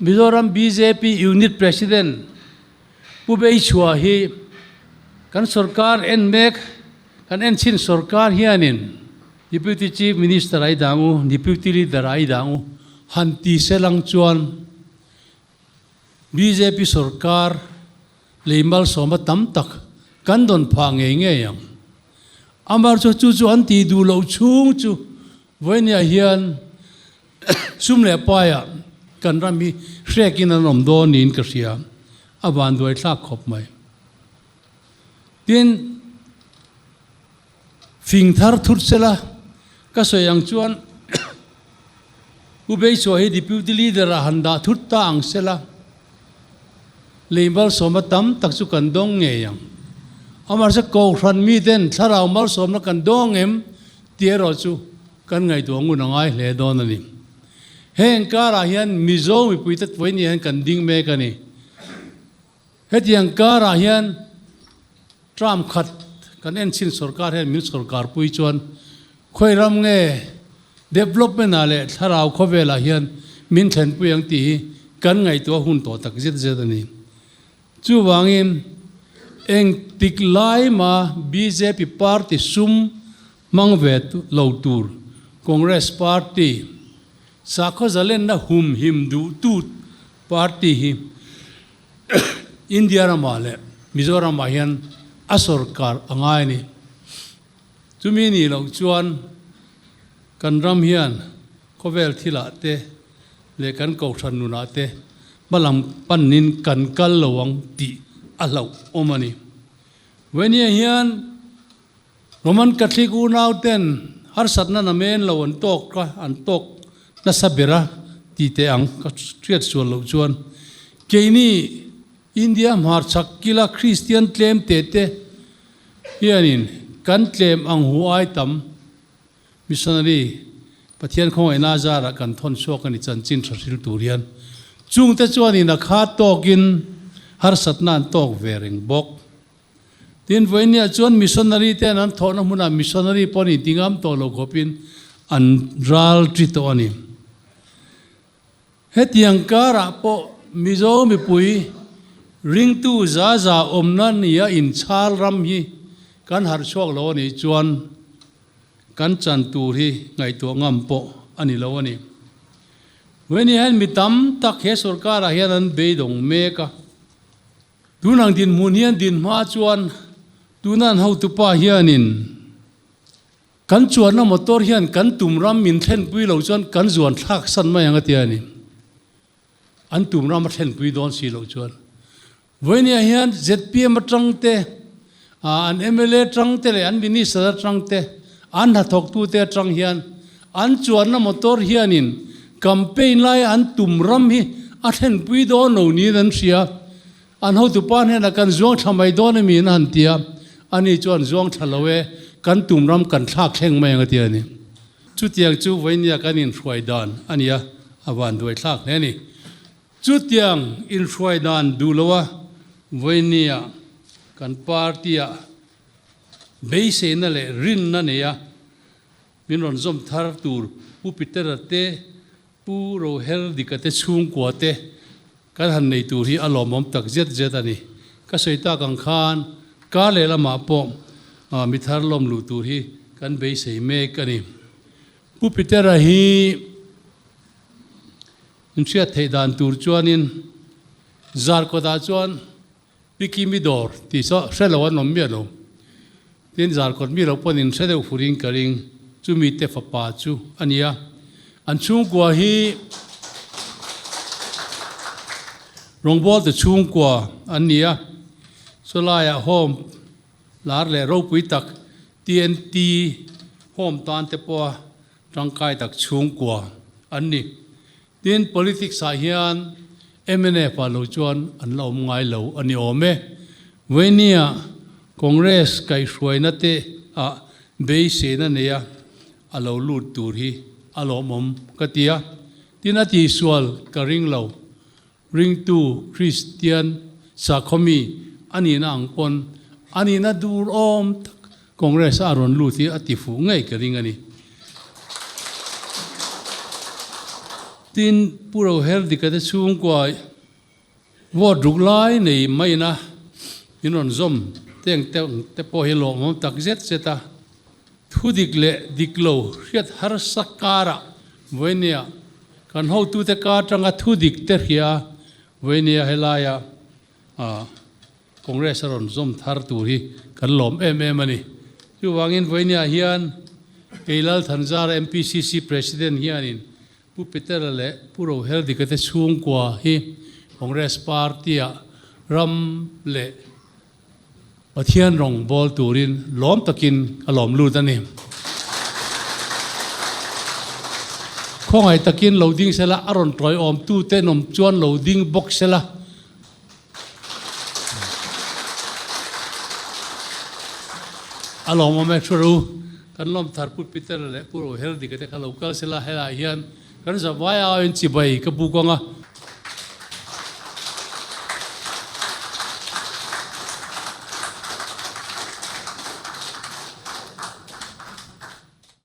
Mizoram bjp Unit President Pu Beichhua hi kan sorkar en mek, kan en chhin sorkar hianin Deputy Chief Minister a i dang u, Deputy Leader a i dang u han ti se lang chuan bjp sorkar lei malsawma tam tak kan dawn phah ngei ngei ang. Amar chu chu chu an tih duh loh chhung chu vawinia hian sum leh paiah kan ram hi hrekin an awm dawn niin ka hria, a vanduai thlak khawp mai. Tin, fing thar thut sela ka sawi ang chuan U Beisua hi Deputy Leader ah han dah thut ta ang sela, lei malsawmna tam tak chu kan dawng ngei ang. Amaherawhchu Kohhran miten thlarau malsawmna kan dawng em tih erawh chu kan ngaihtuah ngun a ngai hle dawn a ni. Heng karah hian Mizo mipuite vawiin hian kan ding mek a ni. Hetiang karah hian term khat kan en chin sorkar hian min sorkar pui chuan khawi ram nge development ah leh thlarau khawvel ah hian min thlenpui ang tih hi kan ngaihtuah hun tawh tak zet zet a ni. Chuvangin engtik lai ma bjp party sum hmang ve lo tur Congress party sakhaw zalenna humhim duhtu party hi India ramah leh Mizoramah hian a sorkar a ngai a ni. Chumi nih loh chuan kan ram hian khawvel thilah te leh kan kohhran nunah te hmalam panin kan kal lo ang tih a hlauh awm a ni. Venia hian Roman Catholic unau ten harsatna namen lo an tawk a, an tawk nasa ber a ti teh ang ka hriat sual loh chuan keini India hmarchhak kila Kristian tlem te te hianin kan tlem ang hu ai tam missionary Pathian khawngaihna zarah kan thawn chhuak a ni chanchin tha hril tur hian chungte chuanin a kha tawkin harsatna an tawk ve reng bawk. Tin, vawinia chuan missionary ten an thawhna hmunah missionary pawh an intingam tawh lo khawpin an ral ṭi tawh a ni. Hetiang karah pawh Mizo mipui ringtu za za awmna nia inchhal ram hi kan harh chhuak lo a nih chuan kan chan tur hi ngaihtuah ngam pawh a ni lo a ni. Vawinia hian mi tam tak he sorkarah hian an beidawng mek a. Tunang dinhmun hian dinhma chuan tuna an hotupa hianin kan chuanna motor hian kan tum ram min thlenpui lo chuan kan zuan thlak san mai ang a tia ni. An tum ram a thlenpui dawn si loh chuan. Vawinia hian zpm atang te, an mla atang te leh an minister atang te, an hnathawktute atang hian an chuanna motor hianin campaign laia an tum ram hi a thlenpui dawn lo niin an hria. An hotupa hnenah kan zuang thla mai dawn emi in a han ti a, ani chuan zuang thla lo e, kan tum ram kan thlak thleng mai ang a ti a ni. Chutiang chu vawinia kan inhruai dan a ni a, a van duai thlak hle a ni. Chutiang inhruai dan duh loa vawinia kan party-ah beiseina leh rinna neia min rawn zawm thar tur Pu Peter-a te, Pu Rohel Dika te chhungkua te kan han nei tur hi a lawmawm tak zet zet a ni. Ka sawi tak ang khan kar leh lamah pawh mi thar lawm luh tur hi kan beisei mek a ni. Pu Peter-a hi inhriat theih dan tur chuanin Zarkawtah chuan Piki mi dawr tih chu hre lo an awm miah lo. Tin, Zarkawt mi lo pawn in hre deuh furin ka ring. Chumi te fapa chu a ni a. An chhungkua hi rawngbawlte chhungkua an ni a. Chulaiah home lar leh ropui tak TNT home tan te pawha tangkai tak chhungkua an ni. Tin, politics ah hian mnf ah lo chuan an la awm ngai lo a ni awm e. Vawinia Congress kaihhruaina te ah beiseina neia a lo lut tur hi a lawmawm ka ti a. Tin, a tihsual ka ring lo. Ringtu Kristian sakhawmi a nihna ang pawn a nihna dur awm tak Congress a rawn lut hi a ti fuh ngei ka ring a ni. Tin, Pu Roherdika te chhungkua vote ruk lai nei maina min rawn zawm teng te pawh hi lawmawm tak zet zet a. Thu dik leh dik lo hriat harsa karah vawinia kan hotute kar tanga thu dik te hria vawinia helaia Congress a rawn zawm thar tur hi kan lawm em em a ni. Chuvangin vawinia hian kei Lal Thanzara MPCC President hianin Pu Petera leh Pu Roheldika te chhungkua hi Congress Party-ah ram leh Pathian rawng bawl turin lawm takin ka lawm lut a ni. Khawngaih takin lo ding sela, a rawn tawiawmtu te nawm chuan lo ding bawk sela. A lawmawm e thu ru. Kan lawm thar Pu Peter leh Pu Rohel dika te kha lo kal sela helaiah hian kan zavai aiin chibai ka buk ang a.